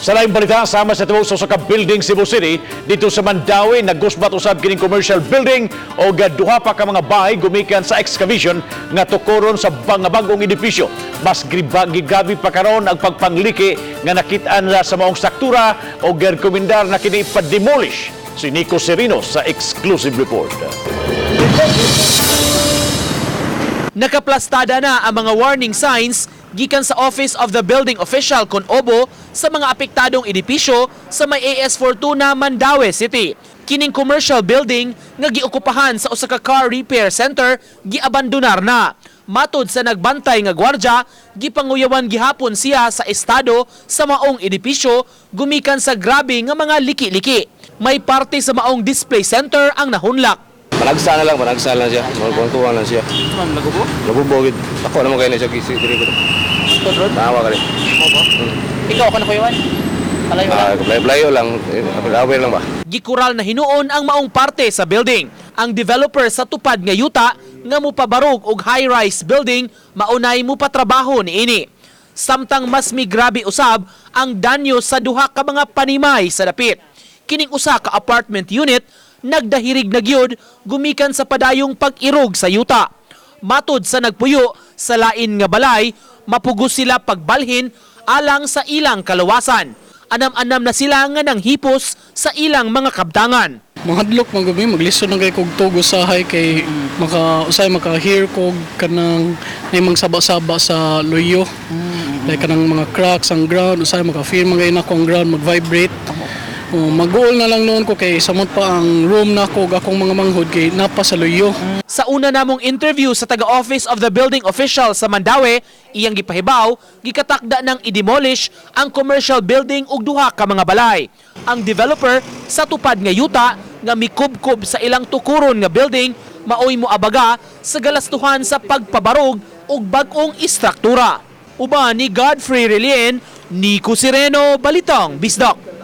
Sa laing balita, sama sa tibuok sa usa ka building Cebu City, didto sa Mandaue, nagusbat usab kining commercial building o duha pa ka mga bahay gumikan sa excavation nga tukoron sa mga bag-ong edipisyo. Mas gigrabe pa karon ang pagpangliki nga nakit-an na sa maong struktura o girekomendar na kini ipa-demolish. Si Nico Serino sa exclusive report. Nakaplastada na ang mga warning signs gikan sa Office of the Building Official kon OBO sa mga apektadong edipisyo sa may AS Fortuna, Mandaue City. Kining commercial building nga giokupahan sa usa ka car repair center giabandonar na. Matod sa nagbantay nga gwardya, gipanguyawan gihapon siya sa estado sa maong edipisyo gumikan sa grabe nga mga liki-liki. May parte sa maong display center ang nahunlak. Panagsa na lang, panagsa lang siya. Magkuhan lang siya. Ma'am, nagubo? Nagubo gid. Ako naman kayo na siya gisi diri ko. Tawa ka rin. Ikaw ka na kuyawan? Palayo. Ah, playo lang, aware lang ba? Gikural na hinuon ang maong parte sa building. Ang developer sa tupad nga yuta nga mupabarog og high-rise building maunay mupatrabaho niini. Samtang mas migrabe usab ang danyo sa duha ka mga panimay sa dapit. Kining usa ka apartment unit nagdahirig na gyud gumikan sa padayong pag-irog sa yuta. Matod sa nagpuyo sa lain nga balay, mapugos sila pagbalhin alang sa ilang kalawasan. Anam-anam na sila nga nanghipos sa ilang mga kabtangan. Mahadlok man gabi, maglisod na kay kog tugo usahay kay maka usay maka-hear kog kanang nay saba-saba sa luyo. Like kanang mga cracks ang ground, usay maka-feel man gay nako ang ground mag-vibrate. Oh, mag-uol na lang noon ko kay samot pa ang room nako ug akong mga manghod kay napa sa luyo. Sa una namong interview sa taga-office of the building official sa Mandaue, iyang gipahibaw, gikatakda ng i-demolish ang commercial building ug duha ka mga balay. Ang developer sa tupad nga yuta nga mikubkob sa ilang tukuron nga building maoy moabaga sa galastuhan sa pagpabarog ug bag-ong istruktura. Uban ni Godfrey Relien, Nico Sireno, Balitang Bisdak.